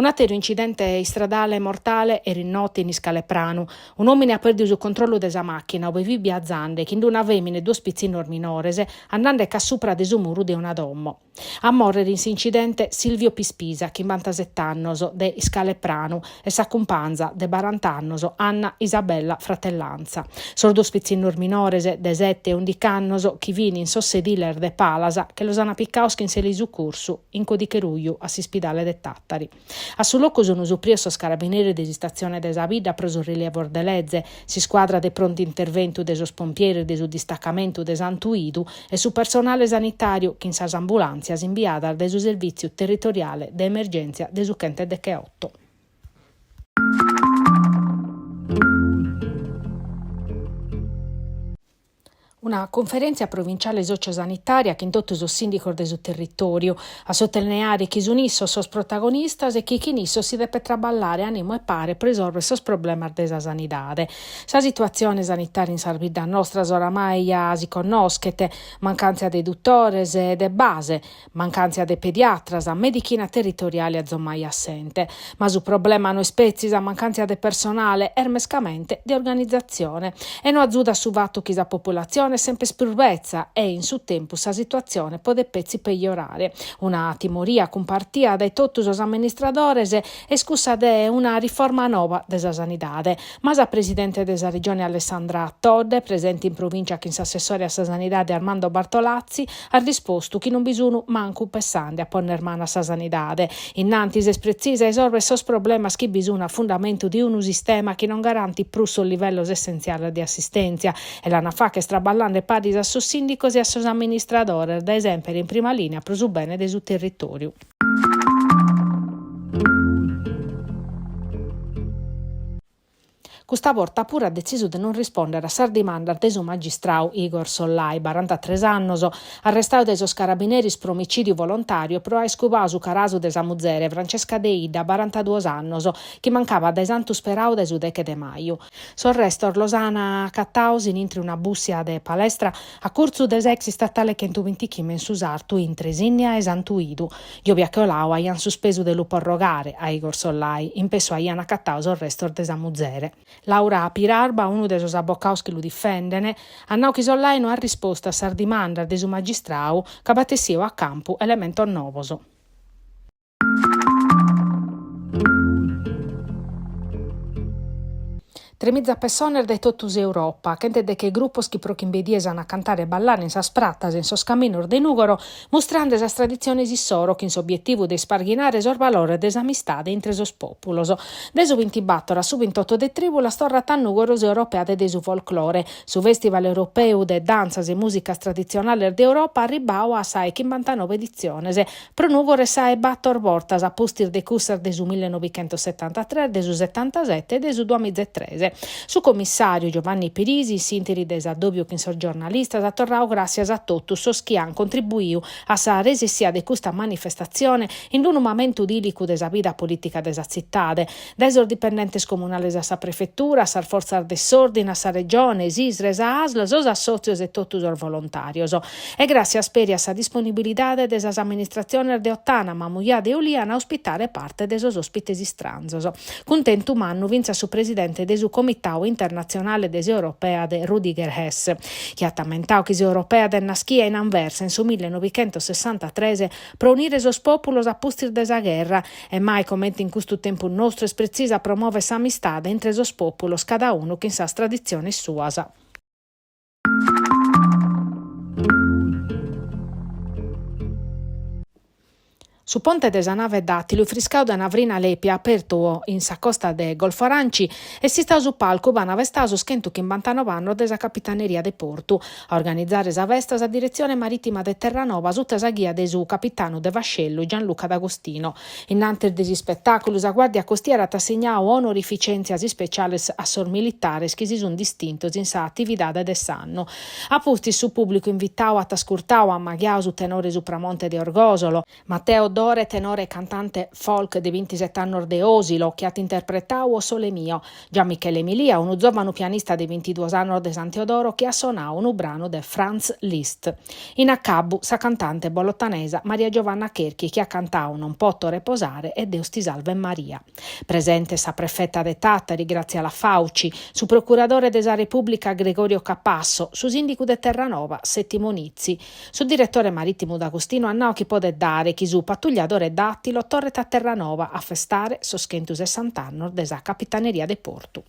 Un'àteru incidente istradale mortale eris note in Iscalepranu. Un'òmine at pèrdiu su controllu de sa màchina ube fit biazande chin d'una fèmina e duos pitzinnos minores, andandeche a supra de su muru de una domo. A mòrrere in s'incidente Silvio Pispisa, chimbantaset'annos, de Iscalepranu, e sa cumpanza, de barant'annos, Anna Isabella Fratellanza. Sos duos pitzinnos minores, de sete e ùndich'annos, chi fin in sos sediles de palas, che los an picaos chin s'elisucursu, in codiche ruju, a s'ispidale de Tàtari. A su locu sun suprios sos carabineris de s'istatzione de sa bidda pro sos rilievos de leze, s'iscuadra de prontu interventu de sos pompieris de su distacamentu de Santu 'Idu e su personale sanitàriu chin sas ambulàntzias imbiadas dae su Servìtziu territoriale de emergèntzia de su chentedecheoto. Una cunferèntzia provinciale sociosanitària chin totu sos sìndicos de su territòriu, a sutalineare chi sun issos sos protagonistas e chi chin issos si depet traballare ànimu 'e pare pro isòrvere sos problemas de sa sanidade. Sa situatzione sanitària in sas biddas nostras oramai ja si connoschet, mancàntzia de dutores de base, Mancàntzia de pediatras, medichina territoriale azommai assente. Ma su problema no est petzi sa mancàntzia de personale, est mescamente de organizatzione. E no azudat su fatu chi sa populatzione est semper prus betza e in su tempus sa situatzione podet petzi pejorare. Una timoria cumpartia dae totu sos amministradores est cussa de una riforma noba de sa sanidade. Ma sa presidente de sa Regione Alessandra Todde, presente in provìncia chin s'assessore a sa sanidade Armando Bartolazzi, at rispostu chi non bi sun mancu pessande a ponner manu a sa sanidade. Innantis est pretzisa isorver sos problemas chi bi sun a fundamentu de unu sistema chi non garantit prus sos livellos essentziales de assistèntzia e l'an a fagher traballande paris a sos sìndicos e a sos amministradores dae semper in prima lìnia pro su bene de su territòriu. Custa borta puru at detzisu de non rispòndere a sas dimandas de su magistrau Igor Sollai, barantatres annos, arrestadu dae sos carabineris pro omicìdiu volontàriu e pro aer cubadu su carasu de sa muzere, Francesca Deidda, barantaduos annos, chi mancabat dae Santu Sperau dae su deche de maju. Sos restos los an acatados in intre una bùssia de palestra a curtzu de s'ex istatale chentubintichimbe in su sartu intre Sinnia e Santu 'Idu. Giòbia coladu aian suspesu de lu porrogare a Igor Sollai, in pessu aian acatadu sos restos de sa muzere. Laura Pirarba, unu de sos abocados chi lu difenden, at nadu chi Sollai no at rispostu a sas dimandas de su magistradu ca b'at essidu a campu elementos novos. Tremiza pessones dae totu s'Europa, chentedeche grupos chi pro chimbe dies an a cantare e ballare in sas pratas e in sos caminos de Nùgoro, mustrande sas traditziones issoro chin s'obietivu de isparghinare sos valores de s'amistade intre sos pòpulos. Dae su bintibator a su bintoto de trìbulas torrat a Nùgoro s'Europeade de su folclore, Su Fèstival Europeu de Dantzas e Mùsicas Traditzionales de Europa arribbadu a sa 'e chimbantanoe editziones. Pro Nùgoro est sa 'e bator bortas, a pustis de cussas de su millenovichentossetantatres, de su setantasete e de su duamizaetres. Su commissàriu Giovanni Pirisi, in s'ìnteri de s'addòbiu chin sos giornalistas, at torradu gràssias a totus sos chi an contribuidu a sa resessia de custa manifestatzione in unu mamentu dìlicu de sa vida polìtica de sa tzitade, dae sos dipendentes comunales a sa prefetura, a sas fortzas de s'òrdine, a sa Regione, s'Isre, sa Asl, sos assòtzios e totu sos volontàrios. E gràssias peri a sa disponibilidade de sas amministratziones de Ottana, Mamujada e Ulìana a ospitare parte de sos òspites istranzos. Cuntentu mannu fintzas su presidente de su Comitadu Internatzionale de s'Europeade Rüdiger Hess, chi at ammentadu chi s'Europeade est naschia in Anversa in su millenovichentosessantatres pro unire sos pòpulos a pustis de sa gherra e mai comente in custu tempus nostru est pretzisa promòvere s'amistade intre sos pòpulos cada unu chin sas traditziones suas. Su ponte de sa nave Dàtilu, ifriscadu dae una frina lèpia apertu in sa costa de Golfo Aranci, est istadu su palcu ube an festadu sos chentuchimbantanoe annos de sa Capitaneria de Portu. A organizare sa festa sa Diretzione Marìtima de Terranova suta sa ghia de su capitanu de vascellu Gianluca D'Agostino. Innantis de s'ispetàculu sa Guàrdia Costiera at assignadu onorificèntzias ispeciales a sos militares chi si sunt distintos in sa atividade de s'annu. A pustis su pùblicu invitadu at ascurtadu ammaghiadu su tenore Supramonte de Orgòsolo, Matteo. Dore, tenore e cantante folk de bintiset'annos de Osilo, chi at interpretau O sole mio, Gianmichele Milia, unu zòvanu pianista de bintiduos annos de San Teodoro chi at sonau unu branu de Franz Liszt. In acabu, sa cantante bolotanesa Maria Giovanna Cherchi chi at cantau Non poto reposare e Deus ti salvet Maria. Presente sa prefeta de Tàtari, Graziella Fauci, su procuradore de sa Repùblica Gregorio Capasso, su sìndigu de Terranova, Settimo Nizzi. Su diretore marìtimu D'Agostino at nau chi podet dare chi su patugliadore Dattilo torret a Terranova a festare sos chentusessant'annos de sa Capitaneria de Portu.